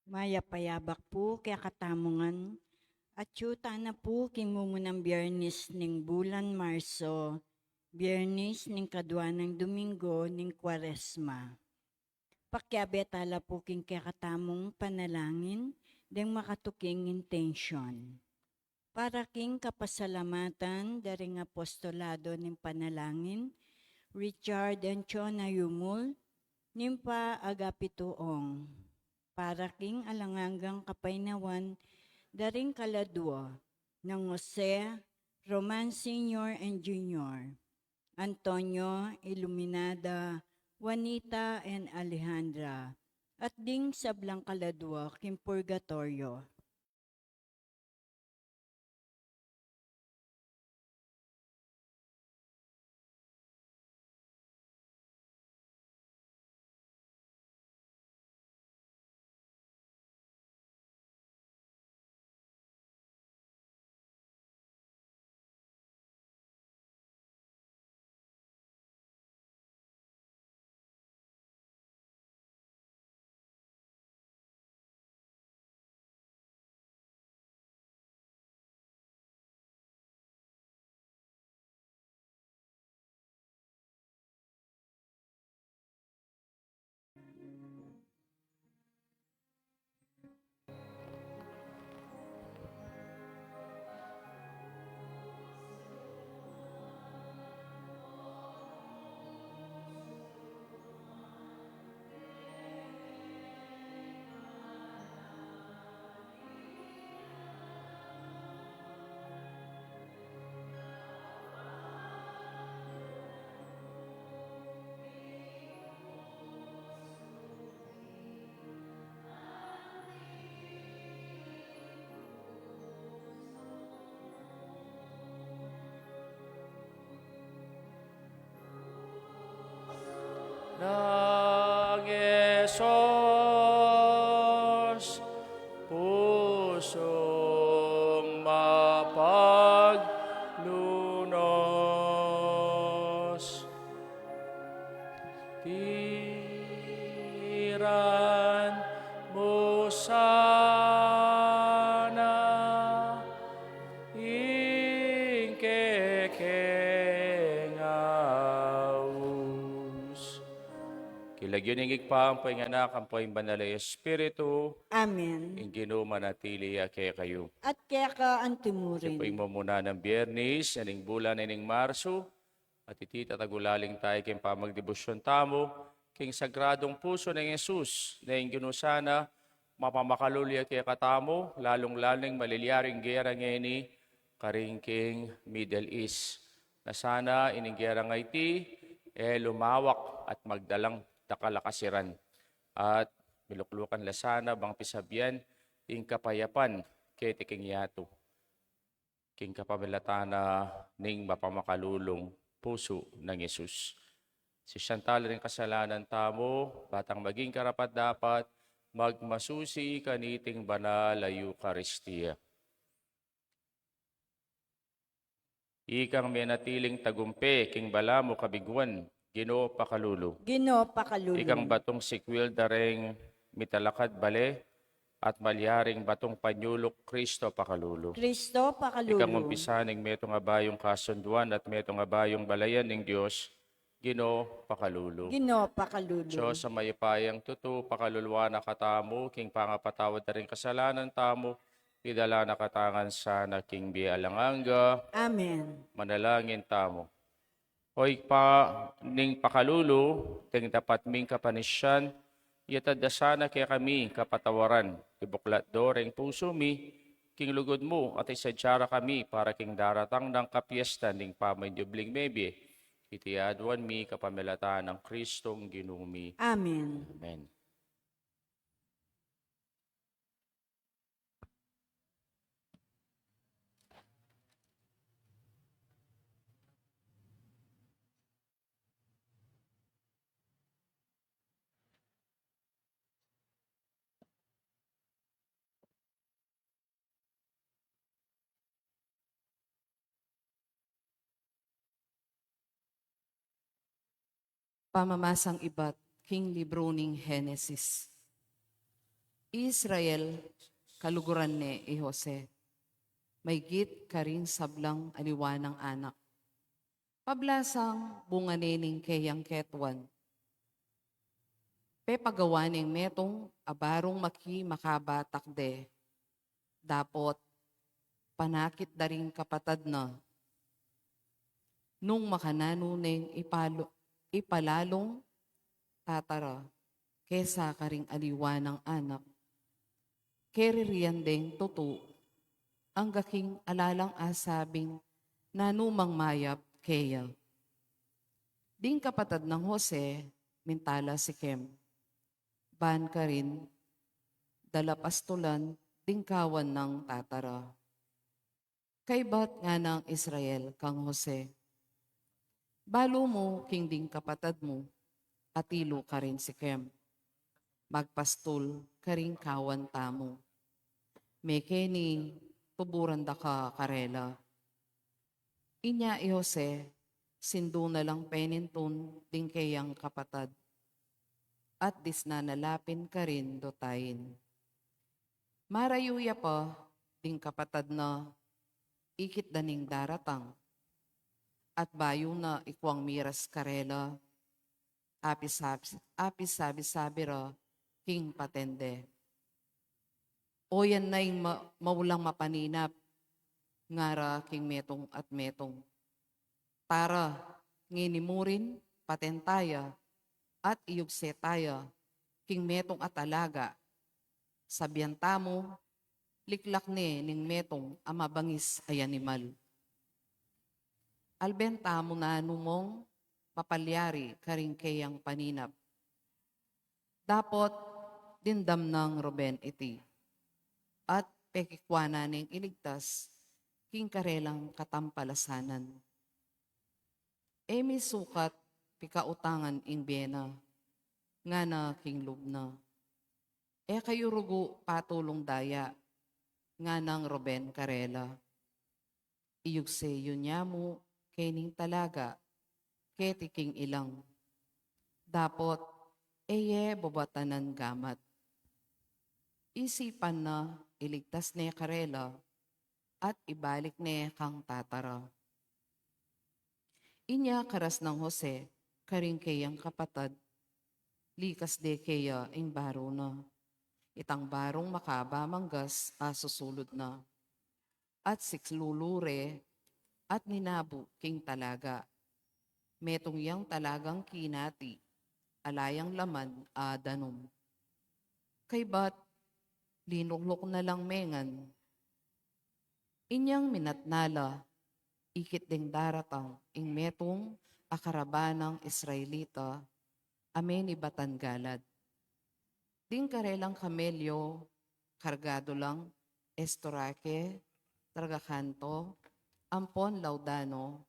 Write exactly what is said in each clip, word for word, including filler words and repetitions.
Mayap a yabak pu kekatamu ngan, atyu tana pu king mumunang Biyernes ning bulan Marso, Biyernes ning kadua nang Domingo ning Kuaresma. Pakiabe tala pu king kekatamung panalangin deng makatuking intensyon. Para king kapasalamatan da ring apostolado ning panalangin, Richard and Chona Yumul, Nympha Agapito Ong. Para king alang anggang kapaynawan da ring kaladua nang Jose, Roman Senior and Junior, Antonio, Iluminada, Juanita and Alejandra, at ding sablang kaladua king purgatoryo. Nang Jesus, pusung mapaglunos. Tiran mu sana ing kekeng aus. King lagyu ning Ibpa, ampo ing Anak, ampo ing Banal a Espiritu. Amen. Ing Ginu manatili ya kekayu. At keka antimurin. Iti pu ing mumuna nang Biyernes ning bulan ning Marso, at iti tatagulaling tamu king pamagdebosyon tamu king Sagradong Pusu nang Jesus, na ing Ginu sana mapamakalulu ya kekatamu, lalung-lalu ning malilyaring gera ngeni karin king Middle East. Na sana ining gera a iti, e lumawak at magdalang dakal a kasiran. At miluklukan la sana bang pisabian ing kapayapan keti king yatu king kapamilatan na ning mapamakalulung pusu nang Jesus. Sisian tala ring kasalanan tamu, ba tang maging karapat-dapat magmasusi kaniting banal a Eukaristia. Ikang menatiling tagumpe king balamu kabiguan, Ginu pakalulu. Ginu pakalulu. Ikang batung sikwil da ring mitalakad bale, at malyaring batung panyuluk, Kristo pakalulu. Kristo pakalulu. Ikang umpisa ning metung a bayung kasunduan at metung a bayung balayan ning Dios, Ginu pakalulu. Ginu pakalulu. Dios a mayupayang tutu, pakaluluan na katamu king pangapatawad da ring kasalanan tamu, idala na katamu ngan sana king bie alang angga. Amen. Manalangin tamu. O Ibpa ning pakalulu, deng dapat ming kapanisian, iatad da sana kekami kapatawaran, ibuklat do reng pusu mi king lugud mu, at isadya ra kami para king daratang nang kapiestan ning pamanyubling mebie. Iti aduan mi kapamilatan nang Kristong Ginu mi. Amen. Amen. Pamamasang ibat king libru ning Henesis. Israel, kaluguran ne i Jose, maygit karing sablang aliwa nang anak. Pablasang bunga ne ning keyang ketuan. Pepagawa neng metung a barung maki makaba takde. Dapot panakit da ring kapatad na. Nung makananu neng ipalu-, ipalalung tatara kesa karing aliwa nang anak, keririan deng tutu, angga king ala lang asabing nanu mang mayap keya. Ding kapatad nang Jose, minta la Sikem, ban karin dala pastulan ding kawan nang tatara. Kaybat ngana nang Israel kang Jose, "Balu mu king ding kapatad mu, atilu karin Sikem, magpastul karing kawan tamu. Mekeni tuburan da ka karela." Inya i Jose, sindu na lang penintun ding keyang kapatad, at disnan na la pin karin dutayin. Marayu ya pa ding kapatad na ikit da ning daratang, at bayu na ikuang miras karela, apis-, apis-, apisabi-sabi ra king patende. "O yan na ing ma-, maulang mapaninap," ngara king metung at metung. "Tara, ngeni mu rin, paten taya, at iyugse taya king metung a talaga. Sabian tamu, liklak ne ning metung a mabangis a animal. Alben tamu nanu mong mapalyari karing keyang paninap." Dapot dimdam nang Ruben iti, at pekikua na neng iligtas king karelang katampalasanan. "E mi sukat pikautangan ing bie na," ngana king lub na. "E kayu rugu patulung daya," nganang Ruben karela. "Iyugse yu ne mu kening talaga keti king ilang. Dapot e ye bobatanan gamat." Isipan na iligtas ne karela at ibalik ne kang tatara. Inya karas nang Jose karing keyang kapatad, likas de keya ing baru na, itang barung makaba manggas a susulud na, at siklulu re at ninabu king talaga. Metung yang talagang kinati, ala yang laman a danum. Kaybat linukluk na lang mengan. Inyang minatna la, ikit deng daratang ing metung a karabanang Israelita a menibatan Galad. Ding karelang kamelyo kargadu lang estorake, tragakanto, ampon laudano,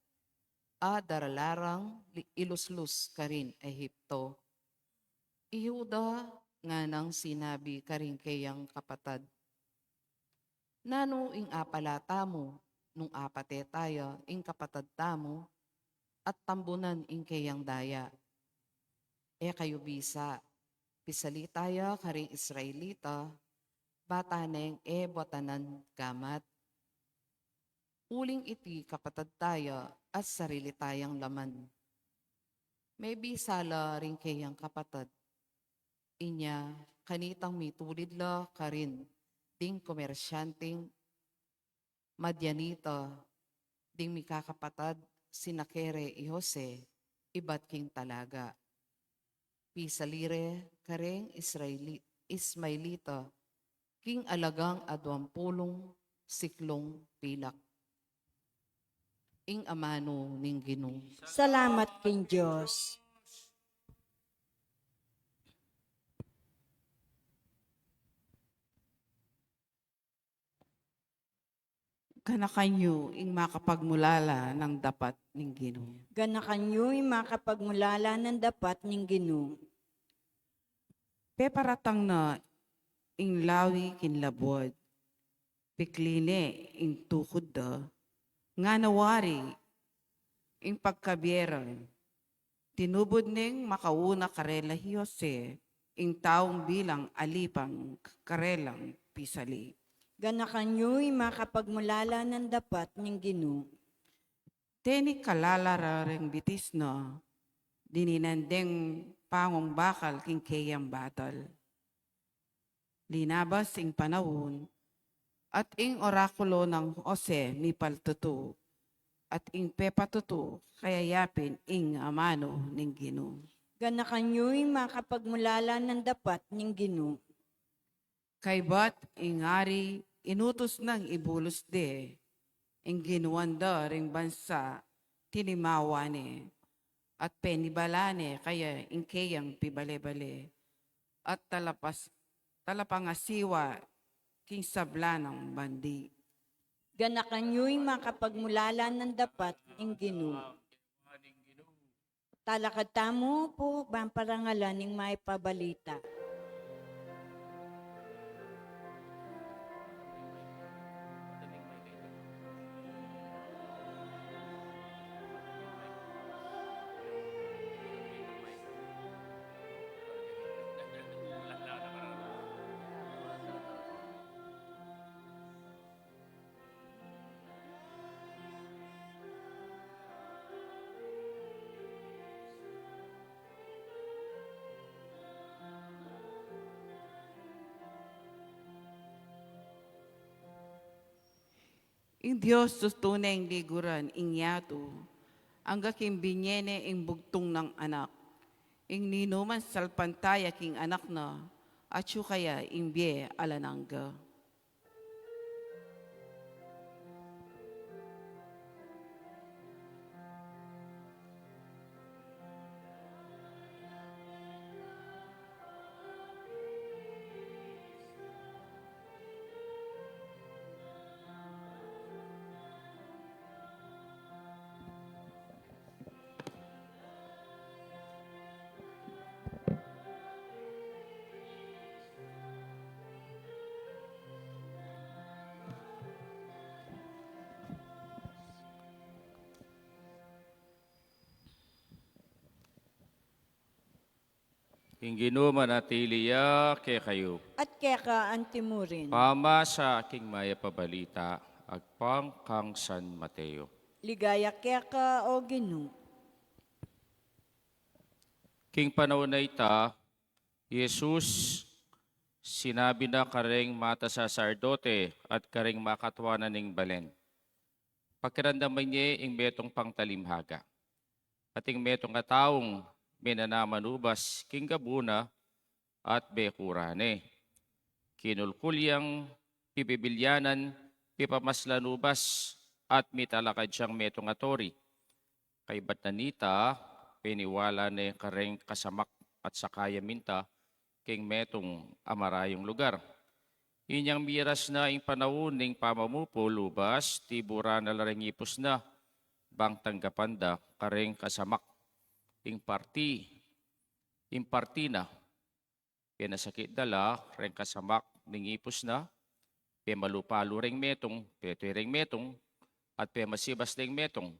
a daralarang li-, iluslus karin Ehipto. I Juda nganang sinabi karing keyang kapatad, "Nanu ing apala tamu nung apate taya ing kapatad tamu at tambunan ing keyang daya? E kayu bisa, pisali taya karing Israelita, bata neng e buatanan gamat? Uling iti kapatad taya at sarili tayang laman." Mebisa la ring keyang kapatad. Inya kanitang mitulid la karin ding komersyanteng Madianita, ding mikakapatad sina kere i Jose ibat king talaga. Pisali re kareng Israeli-, Ismaelita king alagang aduang pulung siklung pilak. Ing amanu ning Ginu. Salamat king Dios. Ganakan yu ing makapagmulala nang dapat ning Ginu. Ganakan yu ing makapagmulala nang dapat ning Ginu. Peparatang na ing lawi king labuad, pikli ne ing tukud da, ngana wari ing pagkabie ra. Tinubud neng makauna karela hi Jose, ing taung bilang alipang karelang pisali. Ganakan yu ing makapagmulala nang dapat ning Ginu. Teni kalala ra reng bitis na, dininan deng pangumbakal king keyang batal. Linabas ing panaun, at ing orakulo nang Jose mipaltutu, at ing pepatutu kayayapin ing amanu ning Ginu. Ganakan yu ing makapagmulala nang dapat ning Ginu. Kaybat ing ari inutus nang ibulus de, ing ginuan da ring bansa tinimawa ne, at penibala ne kaya ing keyang pibale-bale, at talapas, talapangasiwa king sabla nang bandi. Ganakan yu ing makapagmulala nang dapat ning Ginu. Talakad tamu pu bang parangalan ning Mayap a Balita. Ing Dios tutu neng liguran ing yatu, angga king binye ne ing bugtung nang anak. Ing ninuman salpantaya king anak na, atyu kaya ing bie alang angga. Ing Ginu manatili ya kekayu. At keka antimurin. Pamasa king Mayap a Balita agpang kang San Mateo. Ligaya keka, o Ginu. King panaun a ita, i Jesus sinabi na kareng mata saserdote at kareng makatwa na ning balen, pakiramdaman ye ing metung pang talimhaga. At ing metung a taung menanaman ubas king gabu na at bekura ne. Kinulkul yang pibibilyanan, pipamaslan ubas, at mitalakad yang metung a tori. Kaybat na nita, peniwala ne kareng kasamak at saka ya minta king metung a marayung lugar. Inyang miras na ing panaun ning pamamupul ubas, tiburan na la reng ipus na, bang tanggapan da kareng kasamak ing parti, ing parti na. Penasakit da la reng kasamak ning ipus na, pemalu-palu reng metung, petuy reng metung, at pemasibas deng metung.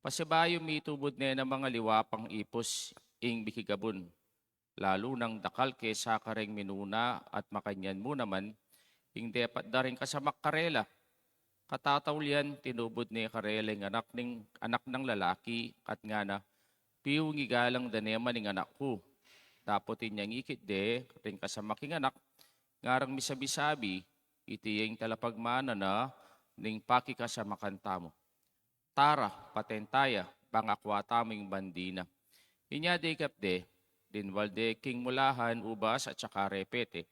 Pasibayu mitubud ne namang aliwa pang ipus ing mikigabun, lalu nang dakal kesa kareng minuna, at makanyan mu naman ing depat da ring kasamak karela. Katataulian, tinubud ne karela ing anak ning, anak nang lalaki, at ngana, "Piu ngigalang da ne man ing anak ku." Dapot inyang ikit de ring kasamak ing anak, ngarang misabi-sabi, "Iti ya ing talapagmana na ning pakikasamakan tamu. Tara, paten ta ya, bang akua tamu ing bandi na." Inya de ikap de, dinwal de king mulahan ubas at saka repete.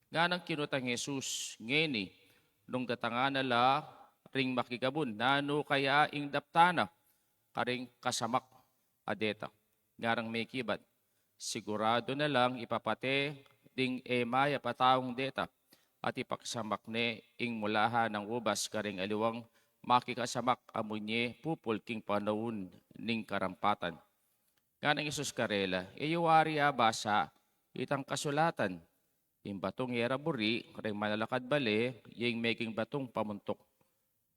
Nganang kinutang Jesus ngeni, nung datangan na la ring makigabun, "Nanu kaya ing daptan na karing kasamak a deta?" Ngarang mekibat, "Siguradu na lang ipapate ding e mayap a taung deta, at ipakisamak ne ing mulahan nang ubas karing aliwang makikasamak a munye pupul king panaun ning karampatan." Nganang Jesus karela, "E yu wari abasa itang kasulatan, 'Ing batung e ra buri reng manalakad bale, ya ing meging batung pamuntuk'?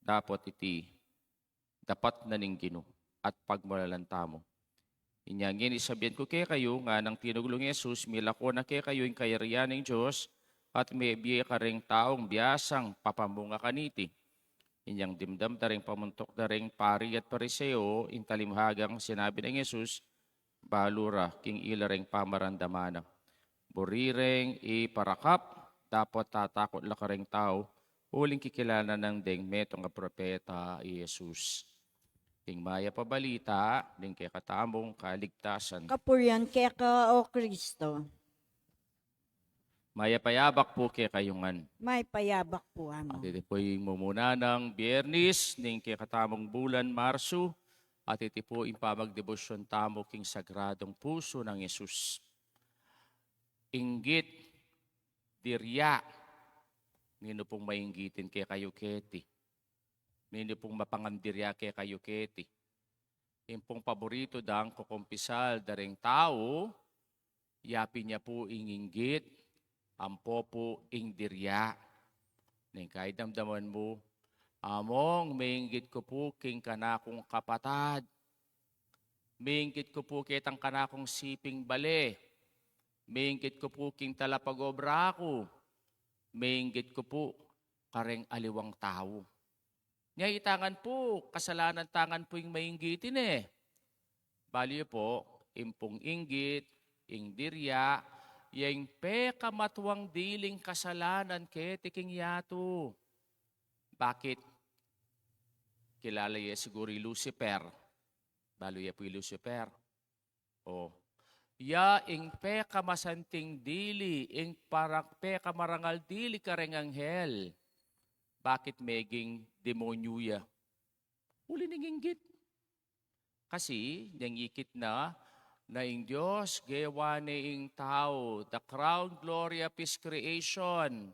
Dapot iti, dapat na ning Ginu, at pagmulalan tamu." Inya ngeni sabian ku kekayu, nganang tinuglung Jesus, milako na kekayu ing kayarian ning Dios, at mebie kareng taung biasang papamunga kaniti. Inyang dimdam da reng pamuntuk da reng pari at Pariseo ing talimhagang sinabi nang Jesus, balu ra king ila reng pamarandaman na. Buri reng iparakap, dapot tatakut la kareng tau, uling kikilala nang deng metung a propeta i Jesus. Ing mayap a balita ning kekatamung kaligtasan. Kapurian keka, O Kristo. Mayap a yabak pu kekayu ngan. Mayap a yabak pu, Among. At iti pu ing mumuna nang Biyernes ning kekatamung bulan Marsu, at iti pu ing pamagdebosyon tamu king Sagradong Pusu nang Jesus. Inggit, dirya. Ninu pung mainggitin kekayu keti? Ninu pung mapangandirya kekayu keti? Ing pung paboritu dang kukumpisal da reng tau, yapin ya pu ing inggit, ampo pu ing dirya. Neng kai damdaman mu, Among, mainggit ku pu king kanakung kapatad. Mainggit ku pu ketang kanakung siping bale. Mainggit ku pu king talapag-obra ku. Mainggit ku pu kareng aliwang tau. Nya, itangan pu, kasalanan tangan pu ing mainggitin e. Balu yu pu, ing pung inggit, ing dirya, ya ing pekamatuang diling kasalanan keti king yatu. Bakit? Kilala ye siguru i Lucifer. Balu ye pu i Lucifer. O. Ya ing pekamasanting dili, ing parang pekamarangal dili kareng anghel. Bakit meging demonyu ya? Uli ning inggit. Kasi, neng ikit na, na ing Dios, gewa ne ing tau, the crown glory of His creation.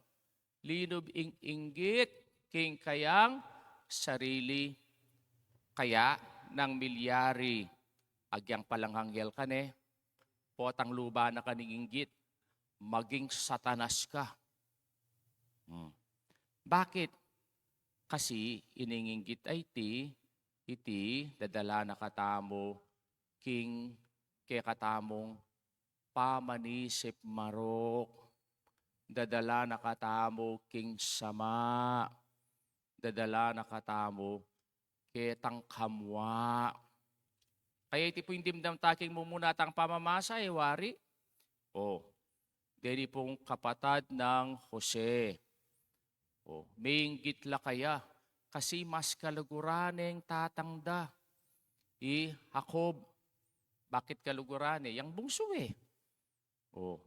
Linub ing inggit king kayang sarili. Kaya nang milyari, agyang palang anghel ka ne, potang luba na ka ning inggit, maging Satanas ka. Hmm. Bakit? Kasi ining inggit a iti, iti dadala na katamu king kekatamung pamanisip marok. Dadala na katamu king sama. Dadala na katamu ketang kamua. Kaya iti pu ing dimdam ta king mumuna tang pamamasa, e wari. O, deni pung kapatad nang Jose. O, mainggit la kaya, kasi mas kaluguran neng tatang da, i Jacob. Bakit kaluguran ne? Yang bungsu e. O,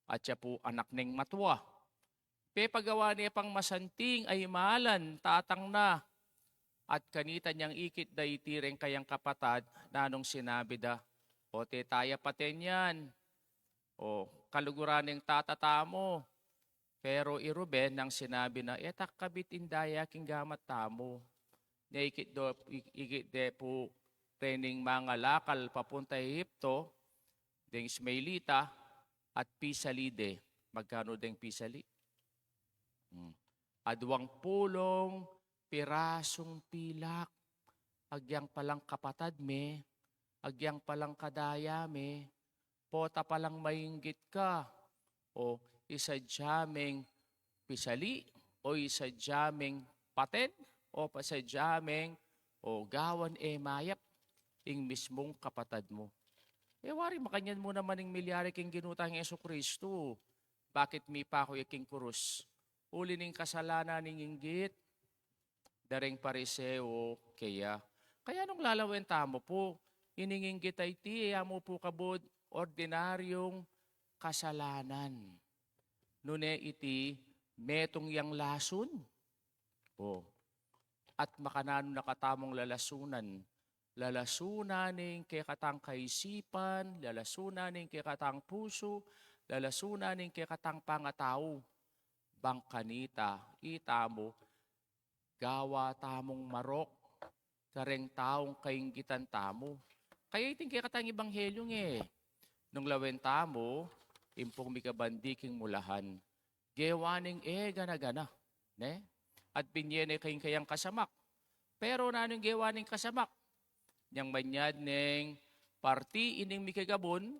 atya pu anak neng matua. Pepagawa ne pang masanting a imalan tatang na. At kanita nyang ikit da iti reng kayang kapatad, nanung sinabi da, "O, teta ya, paten yan. O, kaluguran neng tata tamu." Pero i Ruben nang sinabi na, "E ta kabit ing daya king gamat tamu." Nya ikit do, ik-, ikit de pu rening mangalakal papunta Ehipto, deng Ismaelita, at pisali de. Magkanu deng pisali? Hmm. Aduang pulung pirasung pilak. Agyang palang kapatad me, agyang palang kadaya me, pota palang mainggit ka, o isadya meng pisali, o isadya meng paten, o pasadya meng, o gawan e mayap ing mismung kapatad mu. E wari, makanyan mu naman ing milyari king Ginu tang Jesucristo. Bakit mipaku ya king kurus? Uli ning kasalanan ning inggit da reng Pariseo keya. Kaya nung lalawen tamu pu, ining inggit a iti, e ya mu pu kabud ordinaryung kasalanan. Nune iti metung yang lasun. O. At makananu na katamung lalasunan? Lalasunan ning kekatang kaisipan, lalasunan ning kekatang pusu, lalasunan ning kekatang pangatau. Bang kanita, itamu, gawa tamung marok kareng taung kainggitan tamu. Kaya iting kekatang ebanghelyu nge, nung lawen tamu, ing pung mikabandi king mulahan, gewa neng e gana-gana, ne? At binye ne king kayang kasamak. Pero nanung gewa ning kasamak? Nyang manyad neng parti ining mikagabun,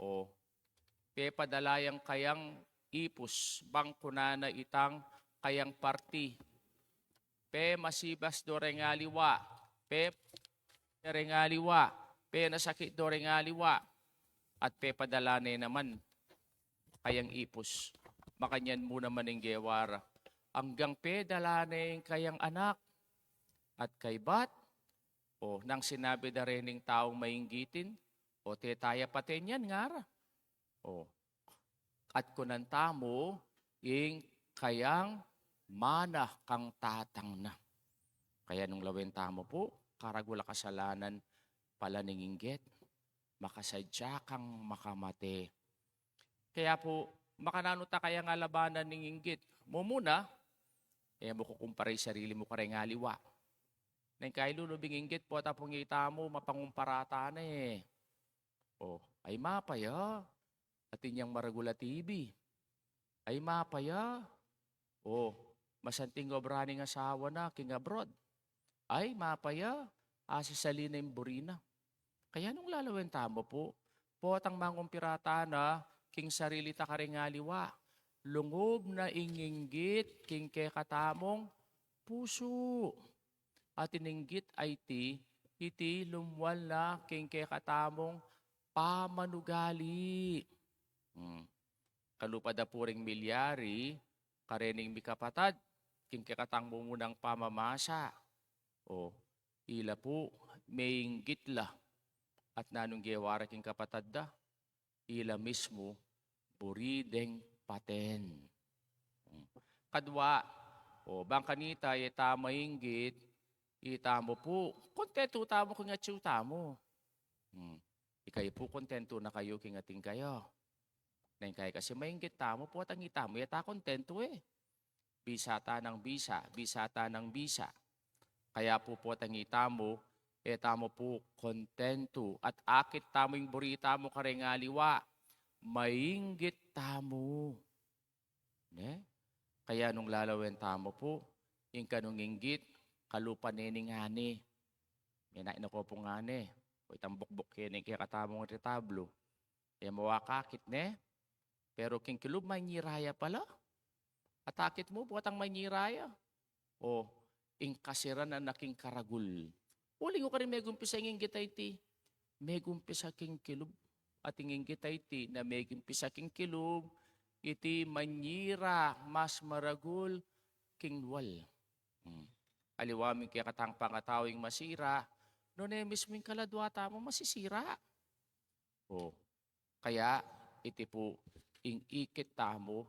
o pepadala yang kayang ipus, bang kunana itang kayang parti. Pe masibas do reng aliwa, pe reng aliwa, pe nasakit do reng aliwa, at pepadala ne naman kayang ipus. Makanyan mu naman ing gewa ra. Anggang pedala ne ing kayang anak. At kaybat, o, nang sinabi da rening taung mainggitin, o, te taya paten yan, ngara. O, at kunan tamu ing kayang mana kang tatang na. Kaya nung lawen tamu pu, karagul a kasalanan pala ning inggit, makasadya kang makamate. Kaya pu, makananu ta kayang alabanan ning inggit? Mumuna, e mu kukumpara ing sarili mu kareng aliwa. Neng kailulub ing inggit, pota pung itamu, mapangumpara ta na e. O, ay mapaya, atin yang maragul a T V. Ay mapaya, o, masanting obra ning asawa na king abroad. Ay mapaya, asasali na ing buri na. Kaya nung lalawen tamu pu, potang mangumpara ta na king sarili ta kareng aliwa, lungub na ing inggit king kekatamung pusu. At ing inggit a iti, iti lumwal na king kekatamung pamanugali. Hmm. Kalupa da pu ring milyari karening mikapatad king kekatang mumunang pamamasa. O, ila pu, meinggit la. At nanung gewa ra king kapatad da? Ila mismu, buri deng paten. Hmm. Kadwa, o, bang kanita, e ta mainggit, itamu pu, kontentu tamu king atiu tamu. Hmm. Ikayu pu, kontentu na kayu king atin kayu. Neng kayi kasi mainggit tamu, potang itamu, e ta kontentu e. Bisa ta nang bisa, bisa ta nang bisa. Kaya pu, potang itamu, e tamu pu kontentu, at akit tamu ing buri tamu kareng aliwa, mainggit tamu. Ne? Kaya nung lalawen tamu pu, ing kanung inggit, kalupa ne ning ngani. Menain na ko pung ngani. O itang bukbuk keni king kekatamung retablo. E mu akakit ne? Pero king kilub, manyira ya pala. At akit mu, potang manyira ya. O, ing kasiran na king karagul. Uling o karin megumpisa ing inggit a iti, megumpisa king kilub. At ing inggit a iti na megumpisa king kilub, iti manyira mas maragul king lual. Hmm. Aliwa mu ing kekatang pangatau ing masira, nune mismu ing kaladua tamu masisira. O, kaya iti pu ing ikit tamu,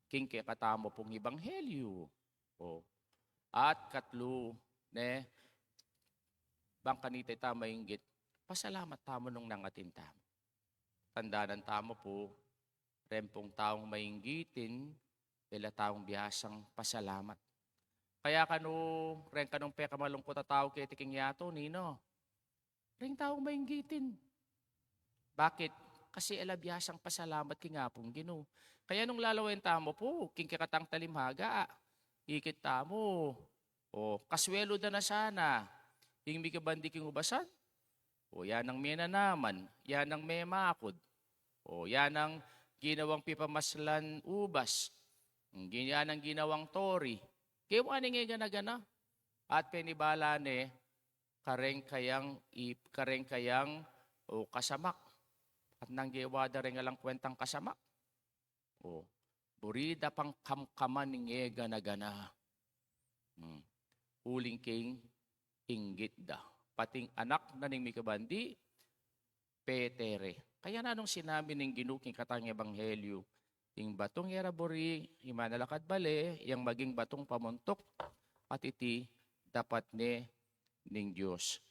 king kekatamu pung ebanghelyu. O, at katlu, ne, bang kanita ita mainggit, pasalamat tamu nung nang atin tamu. Tandanan tamu pu, reng pung taung mainggitin, e la taung biasang pasalamat. Kaya kanu, reng kanung pekamalungkut a tau keti king yatu, ninu? Reng taung mainggitin. Bakit? Kasi e la biasang pasalamat king Apung Ginu. Kaya nung lalawen tamu pu, king kekatang talimhaga, ikit tamu, o, kasuelu da na sana ing mikibandi king ubasan. O, yan ang menanaman, yan ang memakud. O, yan ang ginawang pipamaslan ubas. Yan ang ginawang tori. Kewa ne ing e gana-gana. At penibala ne, kareng kayang ip-, kareng kayang, o, kasamak. At nang gewa da reng alang kwentang kasamak, o, buri da pang kamkaman ing e gana-gana. Hmm. Uling king inggit da. Pati ing anak na ning mikibandi, pete re. Kaya nanung sinabi ning Ginu king katang ebanghelyu, ing batung e ra buri, ing manalakad bale, yang maging batung pamuntuk, at iti dapat ne ning Dios.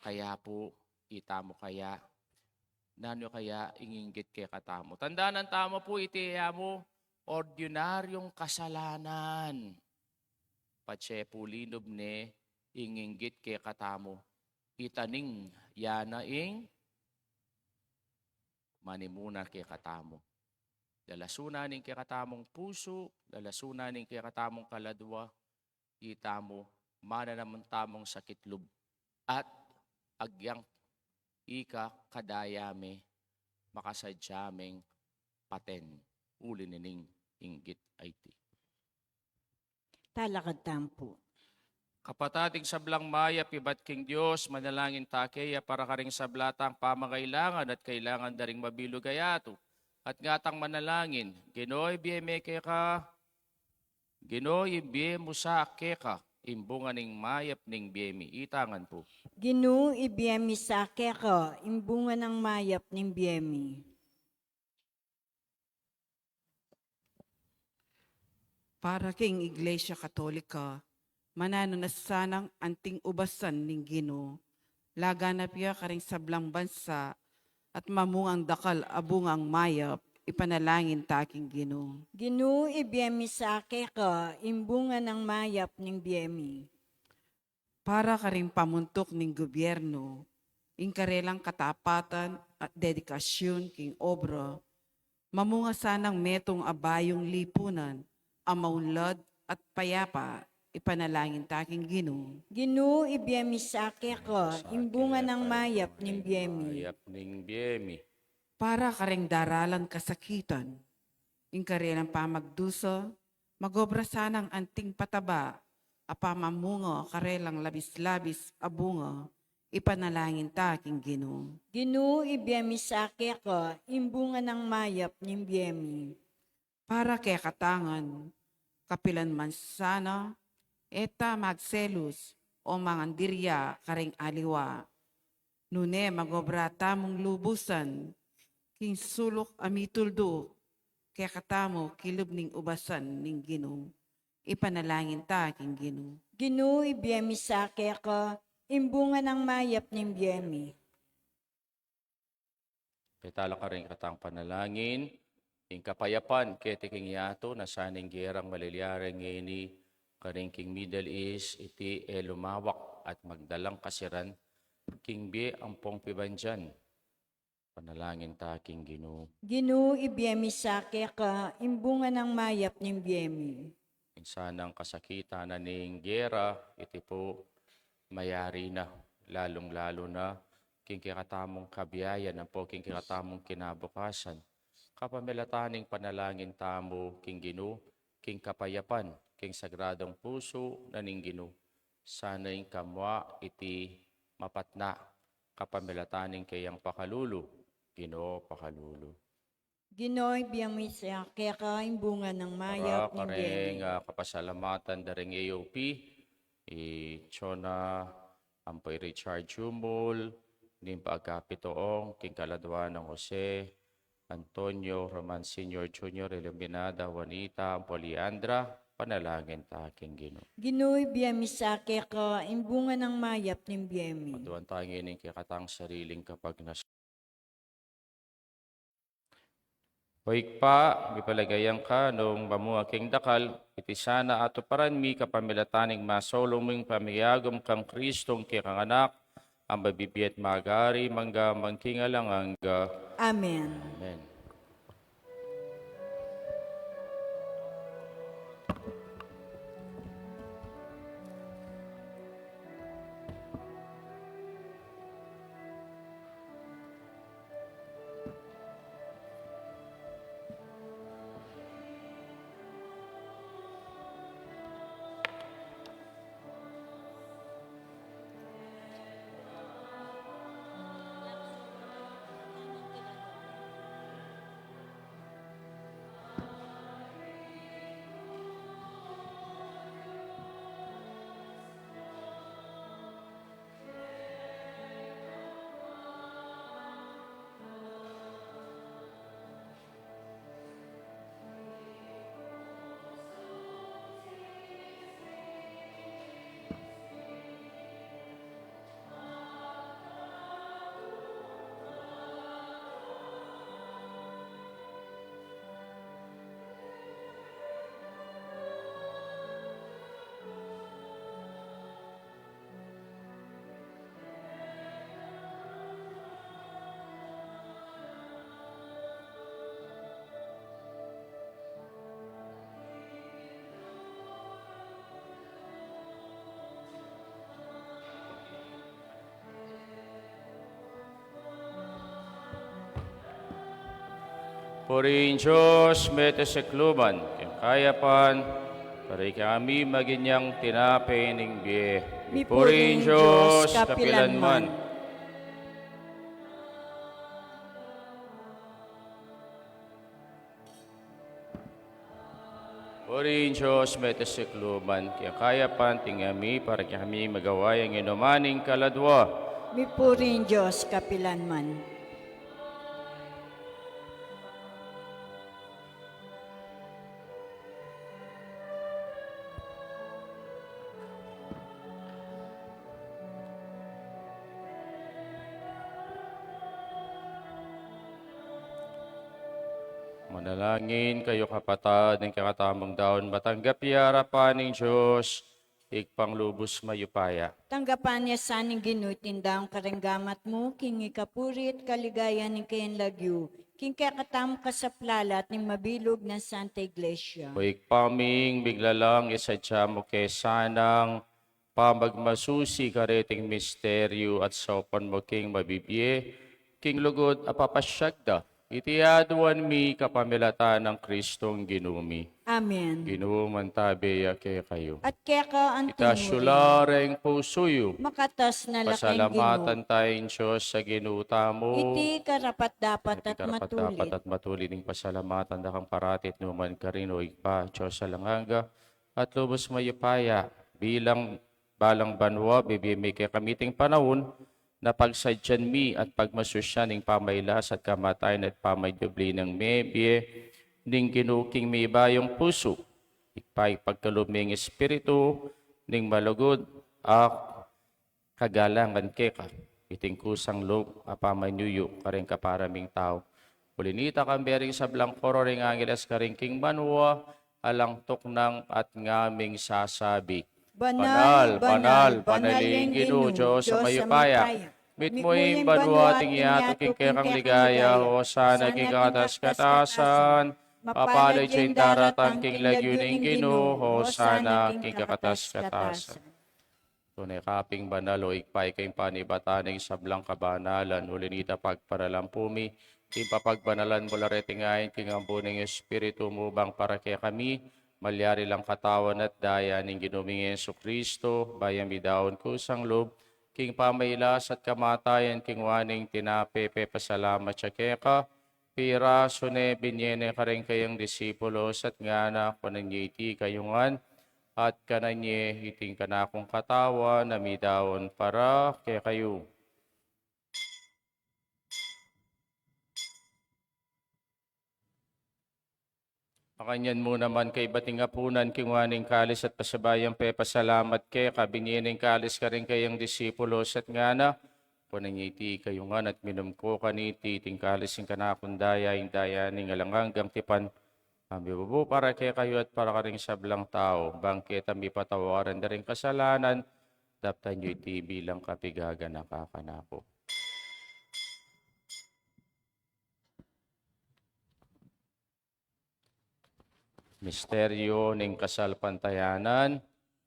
Kaya pu, itamu kaya, nanu kaya ing inggit kekatamu? Tandanan tamu pu, iti e ya mu ordinaryung kasalanan. Patse pu linub ne ing inggit kekatamu. Itaning ya na ing manimuna kekatamu. Lalasunan ing kekatamung pusu, lalasunan ing kekatamung kaladua, itamu, mananaman tamung sakit lub. At agyang ika kadaya me, makasadya meng paten, uli nining inggit a iti. Talakad tamu pu. Kapatad, ing sablang mayap ibat king Dios, manalangin ta keya para karing sabla tang pamangailangan at kailangan da ring mabilug a yatu. At ngatang manalangin, Ginu, ibie mi keka, Ginu, ibie mu sa keka ing bunga ning mayap ning bie mi. Itangan pu. Ginu, ibie mi sa keka ing bunga nang mayap ning bie mi. Para king Iglesia Katolika, mananu na sanang anting ubasan ning Ginu, laganap ya karing sablang bansa at mamungang dakal a bungang mayap, ipanalangin ta king Ginu. Ginu, ibie mi sa keka ing bunga nang mayap ning bie mi. Para karing pamuntuk ning gubyernu, ing karelang katapatan at dedikasyun king obra, mamunga sanang metung a bayung lipunan a maunlad at payapa, ipanalangin ta king Ginu. Ginu, ibie mi sa keka ing bunga nang mayap ning bie mi. Mayap ning bie mi. Para karing daralan kasakitan, ing karelang pamagdusa, magobra sanang anting pataba a pamamunga karelang labis-labis a bunga, ipanalangin ta king Ginu. Ginu, ibie mi sa keka ing bunga nang mayap ning bie mi. Para kekatang ngan, kapilan man sana, e ta magselus o mangandirya karing aliwa. Nune magobra tamung lubusan king suluk a mituldu kekatamu kilub ning ubasan ning Ginu. Ipanalangin ta king Ginu. Ginu, ibie mi sa keka ing bunga nang mayap ning bie mi. Peta la karing katang panalangin, ing kapayapan keti king yatu, na sana ing gerang malilyari ngeni karing king Middle East, iti e lumawak at magdalang kasiran king bie ampong pibandian. Panalangin ta king Ginu. Ginu, ibie mi sa keka ing bunga nang mayap ning bie mi. Ing sanang kasakitan na ning gera, iti pu mayari na, lalung-lalu na king kekatamung kabiayan ampo king kekatamung kinabukasan. Kapamilatan ning panalangin tamu king Ginu, king kapayapan, king sagradung pusu na ning Ginu, sana ing kamua iti mapatna, kapamilatan ning keyang pakalulu. Ginu, pakalulu. Ginu, ibie mi sa keka ing bunga nang mayap ning bie mi. Para karing, ah, kapasalamatan da ring A O P, i Chona ampo i Richard Jumul, ning pagkapitoong king kaladua nang Jose, Antonio, Roman Senior, Junior, Iluminada, Juanita, ampo Leandra, panalangin ta king Ginu. Ginu, ibie mi sa keka ing bunga nang mayap ning bie mi. Aduan ta ngeni ing kekatang sariling kapagnas- O Ibpa, mipalagayan ka nung mamunga king dakal, iti sana atuparan mi kapamilatan ning masaulung ming pamiagum kang Kristong kekang Anak, a mabibie at magari mangga man king alang angga. Amen. Amen. Puri ing Dios mete sikluban, king kayapan, para kekami maging yang tinape ning bie. Mipuri ing Dios kapilan man. Puri ing Dios mete sikluban, king kayapan, tingami, para kekami magawa yang inuman ning kaladua. Mipuri ing Dios kapilan man. Manalangin kayu, kapatad, ing kekatamung daun matanggap ya king arapan ning Dios, Ibpang lubus mayupaya. Tanggapan na sa ning Ginu iting daun karing gamat mu, king ikapuri at kaligayan ning kayang lagyu, king kekatamung kasaplalan at ning mabilug nang Santa Iglesia. O Ibpa ming miglalang, isadya mu ke sanang pamagmasusi kareting misteryu at saupan mu king mabibie, king lugud a papasyag da. Iti aduan mi kapamilatan nang Kristong Ginu mi. Amen. Ginu mantabe ya kekayu. At keka antimurin. Itas yu la reng pusu yu. Makatas na la king Ginu. Pasalamatan taya ing Dios a Ginu tamu. Iti karapat-dapat at matulid. Iti karapat-dapat at matulid ing pasalamatan da kang parati at nu man karin, o Ibpa, Dios alang angga, at lubus mayupaya, bilang balang banua, bibie mu kekami iting panaun, na pagsadyan mi at pagmasusyan ing pamagkalas at kamatayan at pamanyubli nang mebie ning Ginu king mibayung pusu. Ibpa, ipagkalub mu ing espiritu ning malugud a kagalangan keka, iting kusang lub a pamanyuyu karing kapara ming tau. Uli na nita, kambe ring sablang koro ring angeles karing king banua, alang tuknang at ngaming sasabi: Banal, banal, banal ing Ginu, Dios a mayupaya. Mitmu ing banua at ing yatu king kekang ligaya. Hosana king kakatas-katasan. Mapalad ya ing daratang king lagyu ning Ginu. Hosana king kakatas-katasan. Tune ka pin banal, o Ibpa, ika ing panibatan ning sablang kabanalan. Uli na nita, pagparalampu mi ing papagbanalan mu la reting ain king ambun ning Espiritu mu, bang para kekami malyari lang katawan at daya ning Ginu ming Jesucristo, bayu mi daun kusang lub king pamagkalas at kamatayan, kinua ne ing tinape, pepasalamat ya keka, pirasu ne, binie ne karing kayang disipulos at ngana: Kunan ye iti kayu ngan, at kanan ye, iti ing kanakung katawan a midaun para kekayu. Makanyan mu naman kaybat ning apunan, kinua ne ing kalis at pasibayu yang pepasalamat keka, binie ne ing kalis karing kayang disipulos at ngana: Kunan ye iti kayu ngan at minum ko kaniti, iti ing kalis ning kanakung daya, ing daya ning alang anggang tipan, a mibubu para kekayu at para karing sablang tau, bang keta mipatawaran da ring kasalanan. Daptan yu iti bilang kapigaganaka kanaku. Misteryu ning kasalpantayanan.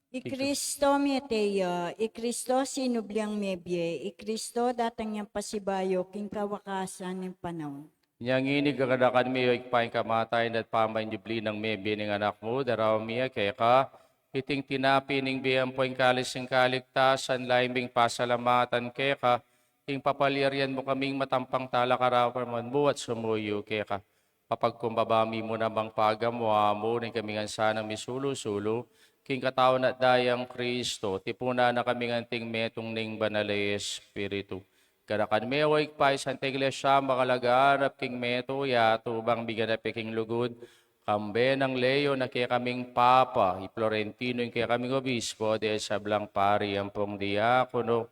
I Kristo mete ya, i Kristo sinubli yang mebie, i Kristo datang yang pasibayu king kawakasan ning panaun. Inya ngeni, gaganakan mi, o Ibpa, ing kamatayan at pamanyubli nang mebie ning Anak mu, daraun mi ya keka iting tinape ning bie ampo ing kalis ning kaligtasan, lalu ming pasalamatan keka ing papalyarian mu kaming matampang talakarawan mu at sumuyu keka. Papagkumbaba mi mu namang pagamu-amu ning kami ngan sanang misulu-sulu king katawan at dayang Kristo, tipunan na kaming anting metung ning Banal a Espiritu. Ganakan me, o Ibpa, ing Santa Iglesia makalaganap king metung yatu, bang miganap ya king lugud, kambe nang Leo na kekaming Papa, i Florentino ing kekaming Obispo, ding sablang pari ampong diakono,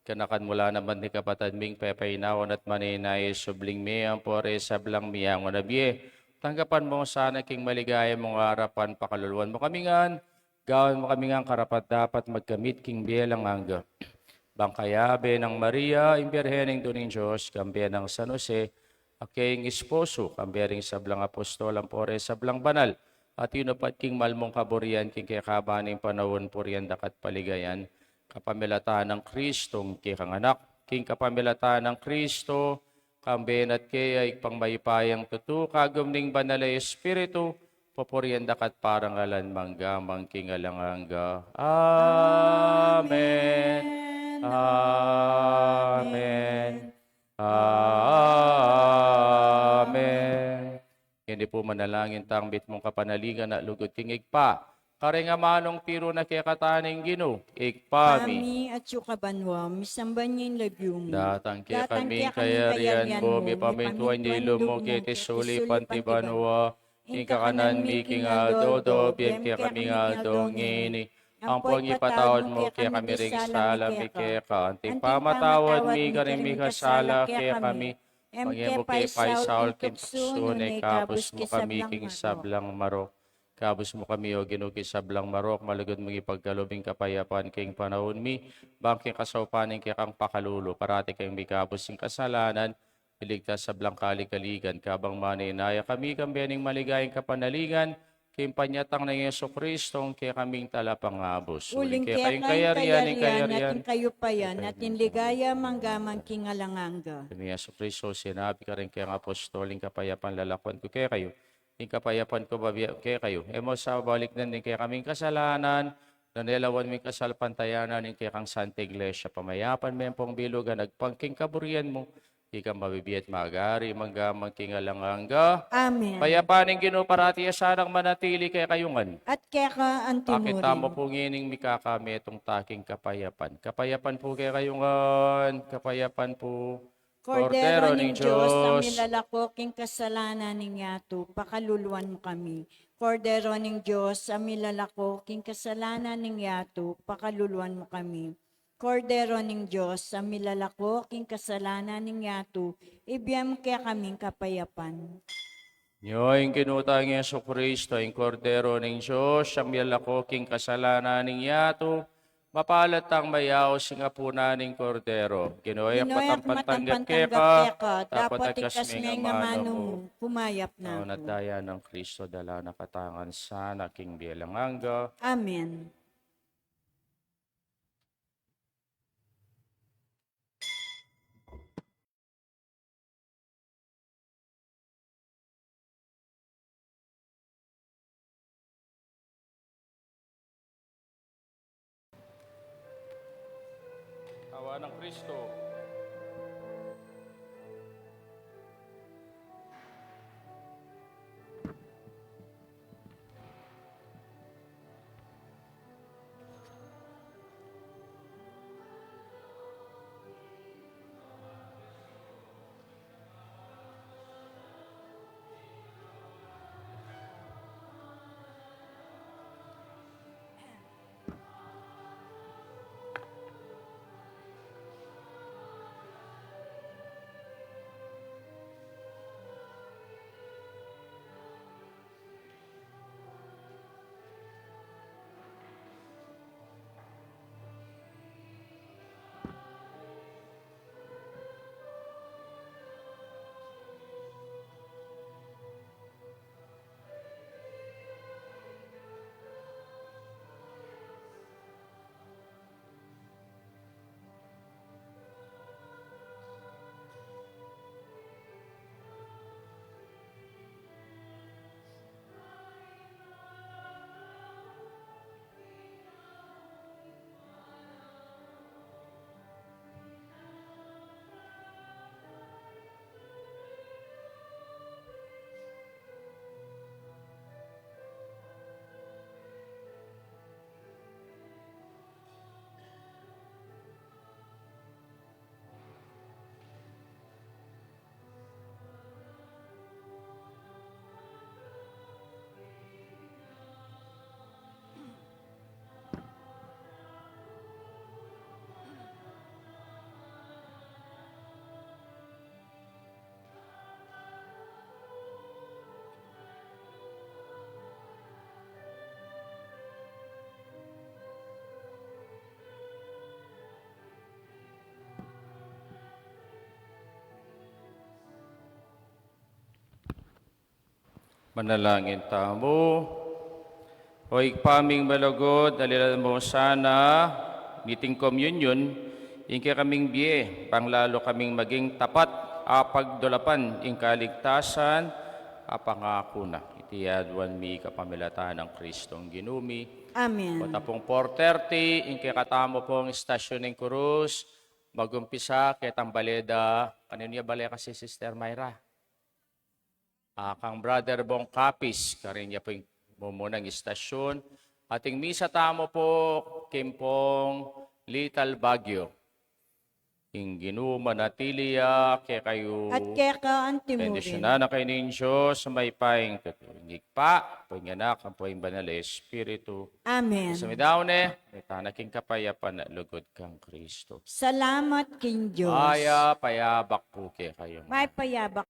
ganakan mu la naman ding kapatad ming pepainawan at manenaya, subling me ampo reng sablang miyangu na bie. Tanggapan mu sana king maligaya mung arapan, pakaluluan mu kami ngan, gawan mu kami ngan karapat-dapat magkamit king bie alang angga. Bang kayabe nang Maria, ing Birhen Indu ning Dios, kambe nang San Jose, a kayang esposo, kambe ring sablang apostol ampo reng sablang banal a tinupad king mal mung kaburian king kekaban ning panaun, purian da ka at paligayan, kapamilatan nang Kristong kekang Anak, king kapamilatan nang Kristo, kambe na at keya, Ibpang mayupayang tutu, kagum ning Banal a Espiritu, pupurian daka at parangalan mangga man king alang angga. Amen. Amen. Amen. Ngeni pu manalangin tang mitmung kapanalingan a lugud king Ibpa, kareng amanung tiru na kekatamu ning Ginu. Ibpa mi, atsu ka banua, misamban ya ing lagyu mu. Datang kekami ing kayarian mu, mipamintuan ya ing lub mu keti sulip anti banua. Ing kakanan mi king aldo-aldo ibie mu kekami king aldo ngeni. Ampon ipatawad mu kekami ring sala mi keka, anti ing pamatawad mi karing mikasala kekami. E mu ke paisaul king tuksu, nune ikabus mu kami king sablang marok. Ikabus mu kami, O Ginu, king sablang marok, malugud mung ipagkalub ing kapayapan king panaun mi, bang king kasaupan ning kekang pakalulu, parati kaming mikabus king kasalanan, iligtas king sablang kaligaligan, kabang manenaya kami kambe ning maligayang kapanalingan, king panyatang nang Jesucristo, ing kekaming Talapangabus. Uling keka ing kayarian, ing kayupayan, at ing ligaya mangga man king alang angga. King Jesucristo, sinabi karing kekang apostol, ing kapayapan lalakwan ku kekayu, ing kapayapan ku bibie ku kekayu. E mu sa balikdan ing kekaming kasalanan, nune lawan mu ing kasalpantayanan ning kekang Santa Iglesia, pamayapan me pung bilugan agpang king kaburian mu, ika a mabibie at magari mangga man king alang angga. Amen. Ing kapayapan ning Ginu parati ya sanang manatili kekayu ngan. At keka anti mu rin. Pakit tamu pu ngening mikakametung ta king kapayapan. Kapayapan pu kekayu ngan, kapayapan pu. Kordero ning Dios, a milalako king kasalanan ning yatu, pakaluluan mu kami. Kordero ning Dios, a milalako king kasalanan ning yatu, pakaluluan mu kami. Kordero ning Dios, a milalako king kasalanan ning yatu, ibie mu kekami ing kapayapan. Nyo ing Ginu tang Jesucristo, ing Kordero ning Dios, a milalako king kasalanan ning yatu, mapalad tang mayaus king apunan ning Kordero. Ginu, e ku matampang tanggap keka, dapot iktas me ing amanu mu, kumayap na aku. At daya nang Kristo, dalan na katamu ngan sana king bie alang angga. Amen. Katawan nang Kristo. Manalangin tamu. O Ibpa ming malugud, alilan mu sana niting komunyon ing kekaming bie, bang lalu kaming maging tapat apagdulapan ing kaligtasan a pangaku na. Iti aduan mi kapamilatan nang Kristong Ginu mi. Amen. Pota pung four thirty, ing kekatamu pung Estacion ning Cruz, magumpisa ketang bale da, kaninu ya bale kasi, Sister Myra? Ah, kang Brother Bong Capiz, karin ya pu ing mumunang estacion. At ing misa tamu pu, king pung Little Baguio. Ing Ginu manatili ya kekayu. At keka antimu rin. Bendisyunan na kayu ning Dios a mayupaya, ing Ibpa, ampo ing Anak, ampo ing Banal a Espiritu. Amen. Sa midaun ne, mayta na king kapayapan at lugud kang Kristo. Salamat king Dios. Mayap a yabak pu kekayu. Mayap a yabak